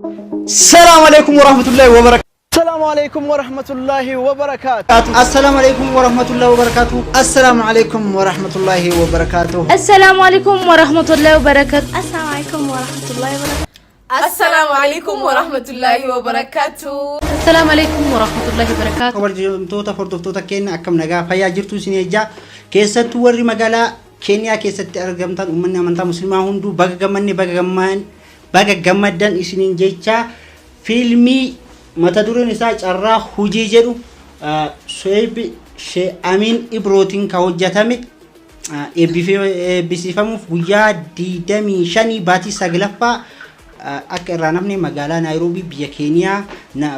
Salaamu alaikum warahmatullahi wabarakatuh. Assalamu alaikum warahmatullahi wabarakatuh. Assalaamu alaikum warahmatullahi wabarakatuh. Assalamu alaikum warahmatullahi wabarakatuh. Assalaamu alaikum warahmatullahi wabarakatuh. Assalamu alaikum warahmatullahi wabarakatuh. Assalaamu alaikum warahmatullahi wabarakatuh. Assalaamu alaikum warahmatullahi wabarakatuh. Kabajamtoota hordoftoota keenya, akkam nagaa fayyaa jirtu isin ejjaa? Keessattuu warri magaalaa Keeniyaa keessatti argamtan, uummanni amantaa musliimaa hunduu baga gammanne, baga gamman, baga gammaddan isiniin jecha. Fiilmii mata dureen isaa Carraa Hujii jedhu Su'eeb Shee Amiin Ibrootiin kan hojjetame eebbisiifamuuf guyyaa 25 baatii saglaffaa akka irraa namni magaalaa Naayiroobii, biyya Keeniyaa,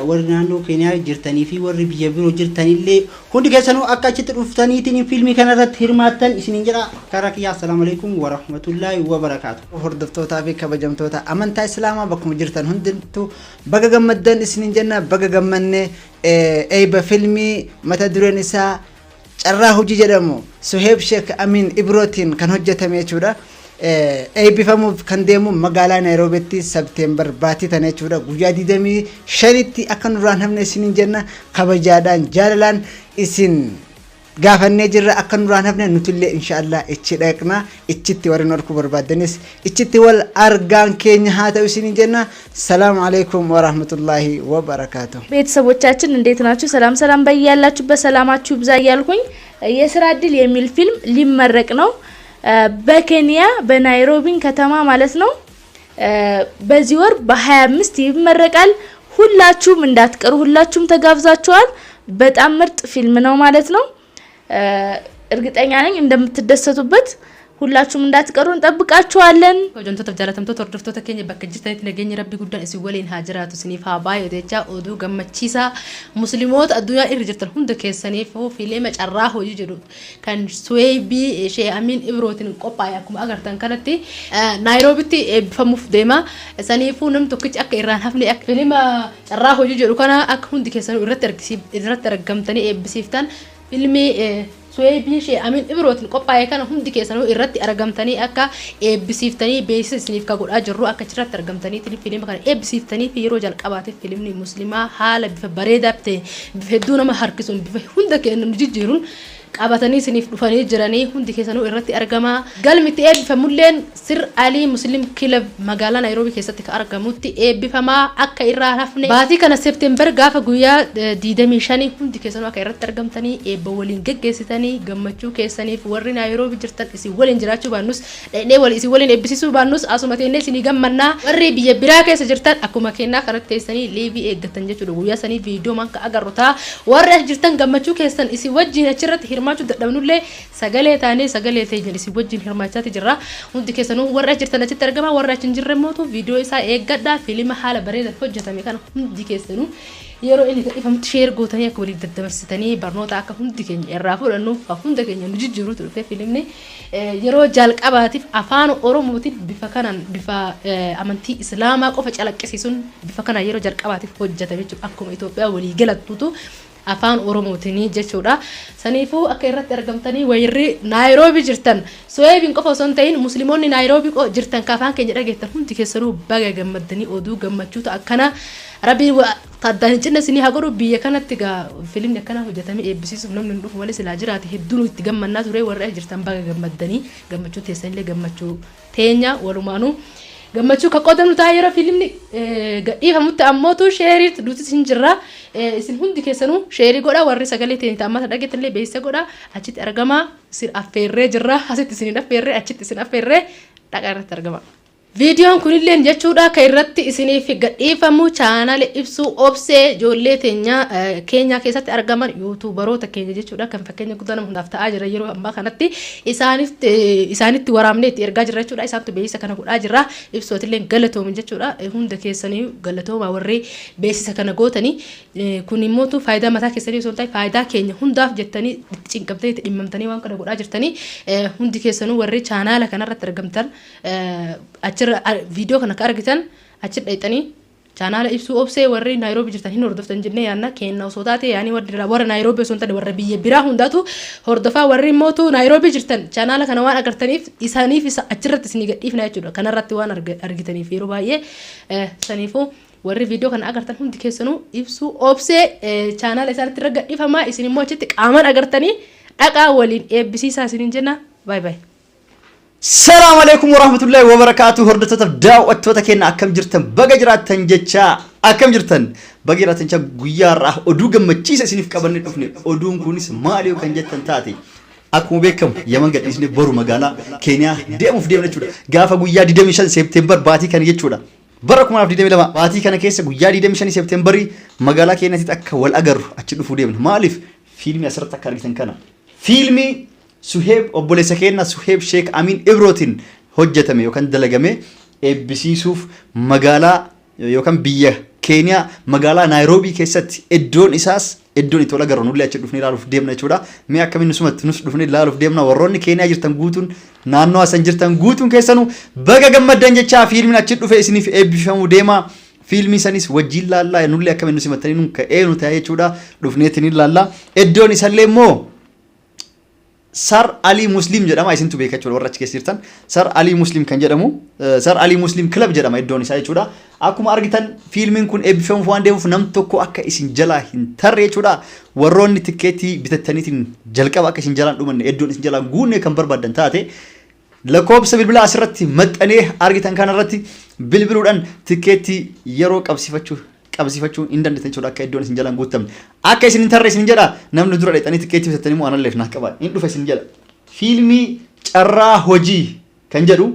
warri naannoo Keeniyaa jirtanii fi warri biyya biroo jirtanillee hundi keessanuu akka achitti dhuftaniitiin fiilmii kana irratti hirmaattan isiniin jedha. Karaa kiyyaa, assalaamu alaikum warahmatullaahi wabarakaatu. Hordoftootaa fi kabajamtoota amantaa Islaamaa bakkuma jirtan hundintuu baga gammaddan isiniin jenna. Baga gammanne. Eebba filmii mata dureen isaa Carraa Hojii jedhamu Suheeb Sheek Amin Ibrootiin kan hojjetame jechuudha. Eebbifamuuf kan deemu magaalaa Naayiroobiitti September baatii tana jechuudha. Guyyaa 25tti akka nurraan hafne isiniin jenna. Kabajaadhaan jaalalaan isin gaafannee jirra, akka nurraan hafne. Nutillee inshaallah ichi dhaqna. Ichitti warri nu arguu barbaaddanis ichitti wal argaan keenya haa ta'u isiniin jenna. Salaamu alaikum warahmatullaahi wabarakaatu. ቤተሰቦቻችን እንዴት ናችሁ? ሰላም ሰላም፣ በያላችሁበት ሰላማችሁ ይብዛ እያልኩኝ የስራ እድል የሚል ፊልም ሊመረቅ ነው በኬንያ በናይሮቢን ከተማ ማለት ነው። በዚህ ወር በ25 ይመረቃል። ሁላችሁም እንዳትቀሩ፣ ሁላችሁም ተጋብዛችኋል። በጣም ምርጥ ፊልም ነው ማለት ነው። እርግጠኛ ነኝ እንደምትደሰቱበት። ሁላችሁም እንዳትቀሩ እንጠብቃችኋለን። Kabajamtoota jaalatamtoota hordoftoota keenya bakka jirtanitti, nageenyi Rabbii guddaan isin waliin haa jiraatu, isiniif haa baay'atu jecha, oduu gammachiisaa musliimoota addunyaa irra jirtan hunda keessaniif fiilima Carraa Hojii jedhu kan Suweebii Shee Amiin Ibrootiin qophaa'e akkuma agartan kanatti Naayiroobitti eebbifamuuf deema. Saniifuu namni tokkichi akka irraan hafne, akka fiilima Carraa Hojii jedhu kana akka hundi keessanuu irratti argamtanii eebbisiiftan, fiilmii Suweebii Shee Amiin Ibrootiin qophaa'e kana hundi keessanuu irratti argamtanii akka eebbisiiftanii beeksisa isiniif ka godhaa jirru. Akka achirratti argamtanii fiilima kana eebbisiiftanii fi yeroo jalqabaatiif fiilmni musliimaa haala bifa bareedaa ta'e, bifa hedduu nama harkisuun, bifa hunda keenya nu jijjiiruun qabatanii isiniif dhufanii jiranii, hundi keessanuu irratti argamaa. Galmi itti eebbifamulleen Sir Alii Muslim Club magaalaa Naayiroobii keessatti kan argamutti eebbifamaa, akka irraa hafne. Baatii kana September gaafa guyyaa 25 hundi keessanuu akka irratti argamtanii eebba waliin geggeessitanii gammachuu keessaniif, warri Naayiroobii jirtan isin waliin jiraachuu baannus, dhaqnee wal isin waliin eebbisiisuu baannus, asuma teennee isinii gammannaa. Warri biyya biraa keessa jirtan akkuma kennaa kanatti teessanii live eeggatan jechuudha. Guyyaa sanii viidiyoo man ka agarru ta'a. Warri as jirtan gammachuu keessan isin wajjin achirratti hirmaachuu dadhabnullee sagalee taanee sagalee teenyan isin wajjin hirmaachaati jirra. Hundi keessanuu warri as jirtan achitti argama, warri achi hin jirre mootu viidiyoo isaa eeggadha. Fiilima haala bareedaa hojjetame kana hundi keessanuu yeroo inni gadhiifamutti share gootanii akka waliif daddabarsitanii barnoota akka hundi keenya irraa fudhannuuf hunda keenya nu jijjiiruutu dhufe. Fiilimni yeroo jalqabaatiif afaan Oromootiin bifa kanaan, bifa amantii Islaamaa qofa calaqqisiisuun, bifa kanaan yeroo jalqabaatiif hojjetame jechuudha. Akkuma Itoophiyaa walii galattuutu afaan Oromootiin jechuudha. Saniifuu akka irratti argamtanii, warri Naayiroobii jirtan, Suweebiin qofa osoo hin ta'in musliimoonni Naayiroobii jirtan ka afaan keenya dhageettan hundi keessanuu baga gammaddanii. Oduu gammachuutu akkana Rabbiin addaan hin cinne isinii haa godhu. Biyya kanatti gaa fiilmni akkana hojjetamee eebbisiisuuf namni hin dhufu malee silaa jiraate hedduu itti gammannaa ture. Warri as jirtan baga gammaddanii, gammachuu teessanillee gammachuu teenya, walumaanuu gammachuu kan qoodamnu ta'a. Yeroo fiilmni gadhiifamutti ammootu share nutis hin jirra. Isin hundi keessanuu share godha. Warri sagalee teenya ammata dhageettanillee beeksisa godha, achitti argamaa. Isin affeerree jirra, asitti isin affeerree, achitti isin affeerree, dhaqa irratti argama. Viidiyoon kunilleen jechuudha kan irratti isiniif gadhiifamu chaanala Ibsuu Obsee, ijoollee teenya Keenyaa keessatti argaman, YouTuberoota keenya jechuudha, kan fakkeenya guddaa nama hundaaf ta'aa jira yeroo ammaa kanatti. Isaanitti waraabnee itti ergaa jirra jechuudha. Isaantu beeksisa kana godhaa jira. Ibsootillee galatoomi jechuudha. Hunda keessanii galatooma warri beeksisa kana gootanii. Kun immoo faayidaa mataa keessanii osoo hin ta'in faayidaa keenya hundaaf jettanii itti cinqamtanii, itti dhimmamtanii waan kana godhaa jirtanii. Hundi keessanuu warri chaanaala kanarratti argamtan, achirra viidiyoo kana akka argitan achi dhaqxanii chaanaala Ibsuu Obsee, warri Naayiroobii jirtan hin hordoftan jennee yaanna. Kenna osoo taate yaani warra Naayiroobii osoo hin taane warra biyya biraa hundaatu hordofaa. Warri immootu Naayiroobii jirtan chaanaala kana waan agartaniif isaaniif isa achirratti isinii gadhiifna jechuudha, kanarratti waan argitaniif yeroo baay'ee. Saniifuu Warri viidiyoo kana agartan hundi keessanuu ibsuu obsee chaanaala isaanitti irra gadhiifamaa, isin immoo achitti qaamaan agartanii dhaqaa waliin eebbisiisaa isiniin jenna. Baay baay. Salaamu alaikum warahmatullahi wabarakaatu. Hordoftoota, daawwattoota keenya, akkam jirtan? Baga jiraattan jecha. Akkam jirtan? Baga jiraattan jecha. Guyyaa har'aa oduu gammachiisa isiniif qabannee dhufne. Oduun kunis maali yoo kan jettan taate, akkuma beekamu Yaman gadhiisnee boru magaalaa Keeniyaa deemuuf deemna jechuudha. Gaafa guyyaa 25 Seepteembar baatii kana jechuudha. Bara 2022 baatii kana keessa guyyaa 25 Seepteembarii magaalaa Keeniyaatti akka wal agarru achi dhufuu deemna. Maaliif? Fiilmii asirratti akka argitan kana. Fiilmii Suheeb, obboleessa keenya Suheeb Sheek Amiin Ibrootiin hojjetame yookaan dalagame eebbisiisuuf magaalaa yookaan biyya Keeniyaa magaalaa Naayiroobii keessatti, iddoon isaas iddoon itti wal agarru, nullee achi dhufnee ilaaluuf deemna jechuudha. Mee akkamiin nusumatti nus dhufnee ilaaluuf deemna. Warroonni Keeniyaa jirtan guutuun, naannoo asan jirtan guutuun keessanuu baga gammaddan jechaa, fiilmiin achi dhufe isiniif eebbifamuu deema. Fiilmii sanis wajjin laallaa, nullee akkamiin nu simattanii nun ka'ee nu ta'e jechuudha. Dhufneetiin ilaalla. Iddoon isallee immoo Sar Ali Muslim jedhama, isintu beeka jechuudha warra achi keessa jirtan. Sar Ali Muslim kan jedhamu, Sar Ali Muslim Club jedhama iddoon isaa jechuudha. Akkuma argitan fiilmiin kun eebbifamuuf waan deemuuf nam tokko akka isin jalaa hin tarre jechuudha. Warroonni tikkeettii bitattaniitiin jalqaba akka isin jalaan dhumanne, iddoon isin jalaan guunne kan barbaaddan taate, lakkoofsa bilbilaa asirratti maxxanee argitan kanarratti bilbiluudhaan tikkeettii yeroo qabsiifachuu hin dandeettan jechuudha, akka iddoon isin jalaan guutamne. Akka isin hin tarre isin jedha. Namni dura dhaqxanii tikkeettii bitattanii immoo analleef naa qaba. Hin dhufa isin jedha. Fiilmii Carraa Hojii kan jedhu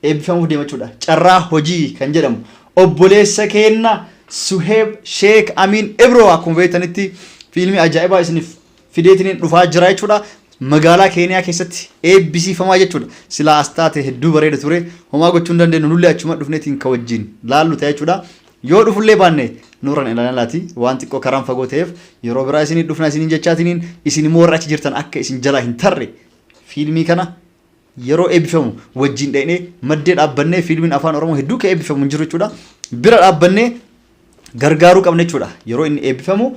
eebbifamuuf deema jechuudha. Carraa Hojii kan jedhamu obboleessa keenna Suheeb Sheek Amiin Ibroo akkuma beektanitti fiilmii ajaa'ibaa isiniif fideetiin dhufaa jira jechuudha. Magaalaa Keeniyaa keessatti eebbisiifamaa jechuudha. Silaa as taate hedduu bareeda ture. Homaa gochuu hin dandeenyu, nullee achuma dhufneetiin ka wajjin laallu ta'e jechuudha. Yoo dhufullee baanne nurran ilaalaati, waan xiqqoo karaan fagoo ta'eef yeroo biraa isinii dhufna isiniin jechaatiniin, isin immoo warra achi jirtan akka isin jalaa hin tarre fiilmii kana yeroo eebbifamu wajjin dhaqnee maddee dhaabbannee, fiilmiin afaan Oromoo hedduu ka eebbifamu hin jiru jechuudha. Bira dhaabbannee gargaaruu qabna jechuudha. Yeroo inni eebbifamu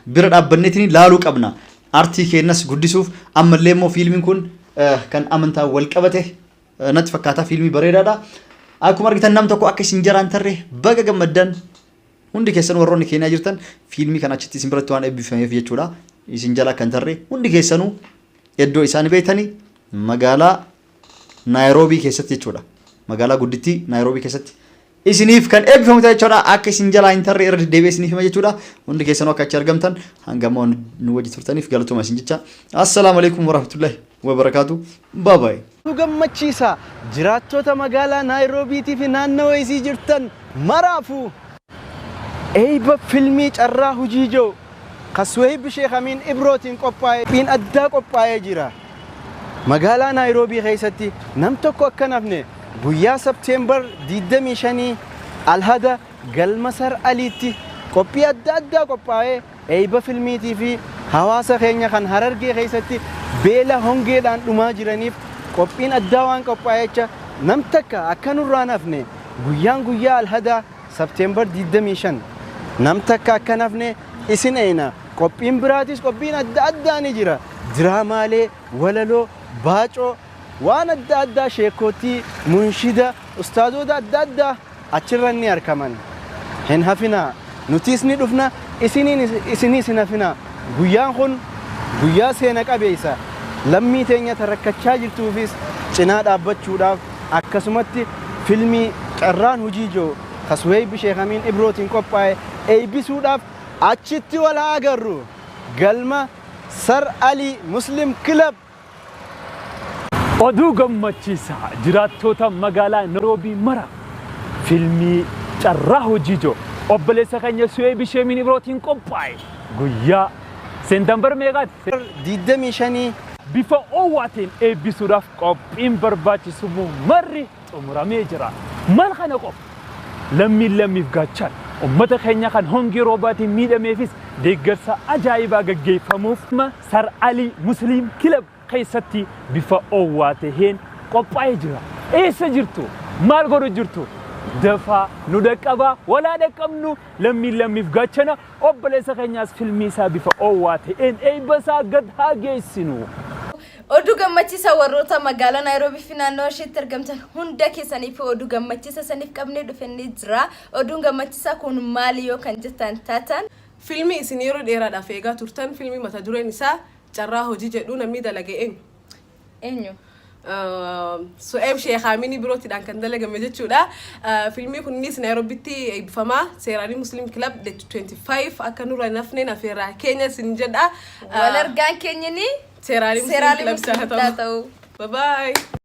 bira dhaabbanneetiin laaluu qabna. Artii keenyas guddisuuf ammallee immoo fiilmiin kun kan amantaa wal qabate natti fakkaata, fiilmii bareedaadha. Akkuma argitan nam tokko akka isin jaraan tarre. Baga gammaddan hundi keessan warroonni Keeniyaa jirtan, fiilmii kana achitti isin biratti waan eebbifameef jechuudha. Isin jala kan tarre hundi keessanuu iddoo isaanii beektanii magaalaa Naayiroobii keessatti jechuudha. Magaalaa guddittii Naayiroobii keessatti isiniif kan eebbifamu ta'e jechuudha. Akka isin jalaa hin tarre irra deddeebi'ee isiniif hima jechuudha. Hundi keessanuu akka achi argamtan, hanga ammoo nu wajji turtaniif galatoomaa isin jecha. Assalaamu alaikum warahmatullahi wabarakaatu. Bye bye. Nu gammachiisa, jiraattota magaalaa Naayiroobiitii fi naannawa isii jirtan maraafuu, eeyba filmii Carraa Hujii ji'u ka Suheyb Sheekh Amiin Ibrootiin qophaa'e qophiin addaa qophaa'ee jira. Magaalaa Naayiroobii keessatti nam tokko akka hin hafne guyyaa September 25 Alhada galma Sar Aliitti qophii adda addaa qophaa'ee eeyba filmiitii fi hawaasa keenya kan Harargee keessatti beela hongeedhaan dhumaa jiraniif qophiin addaa waan qophaa'echa nam takka akka nurraa hin hafne. Guyyaan guyyaa Alhadaa September 25, nam takka akka hin hafne isin eeyna. Qophiin biraatis, qophiin adda addaa ni jira. Diraamaalee, walaloo, baacoo, waan adda addaa, sheekootii, munshida, ustaazoota adda addaa achirra ni arkaman. Hin hafinaa. Nutiis ni dhufna, isiniin isiniis hin hafinaa. Guyyaan kun guyyaa seena qabeessa. Lammii teenya ta rakkachaa jirtuufis cinaa dhaabbachuudhaaf, akkasumatti filmii Carraan Hujii ji'u ka Suheyb Sheekh Amiin Ibrootiin qophaa'e eeybisuudhaaf achitti wal haa agarru. Galma Sar Ali Muslim Club. Oduu gammachiisaa jiraattoota magaalaa Nairoobii maraaf, fiilmii Carraa Hojii jiru obboleessa keenya Su'eebi Sheemiin Ibrootiin qophaa'e guyyaa September meeqaati? 25. Bifa oowwaatiin eebbisuudhaaf qophiin barbaachisu marri xumuramee jira. Maal kana qofa? Lammiin lammiif gaachan. Uummata keenya kan hongee roobaatiin miidhameefis deeggarsa ajaa'ibaa gaggeeffamuuf Sar Ali Muslim Club keessatti bifa oowwaa taheen qophaa'ee jira. Eessa jirtu? Maal godhu jirtu? Dafaa nu dhaqqabaa, walaa dhaqqabnu, lammiin lammiif gaachana, obboleessa keenyaas filmii isaa bifa oowwaa ta'een eebba isaa gad haa geessinu. Oduu gammachiisa warroota magaalaa Naayiroobii fi naannoo isheetti argamtan hunda keessaniif oduu gammachiisa saniif qabnee dhufennee jira. Oduun gammachiisaa kun maali yoo kan jettan taatan? Fiilmii isin yeroo dheeraadhaaf eegaa turtan, fiilmii mata dureen isaa Carraa Hojii jedhu, namni dalage eenyu? Eenyu? Su'eeb Sheekh Aminii birootiidhaan kan dalagame jechuudha. Fiilmii kunis Naayiroobitti eebbifamaa. Seeraanii Muslim Club 25 akka nurra hin hafneen afeerraa keenya isin jedha. Wal argaan keenyini Seeraanii Muslim Seeraalee Club Muslim haa ta'u. Bye bye.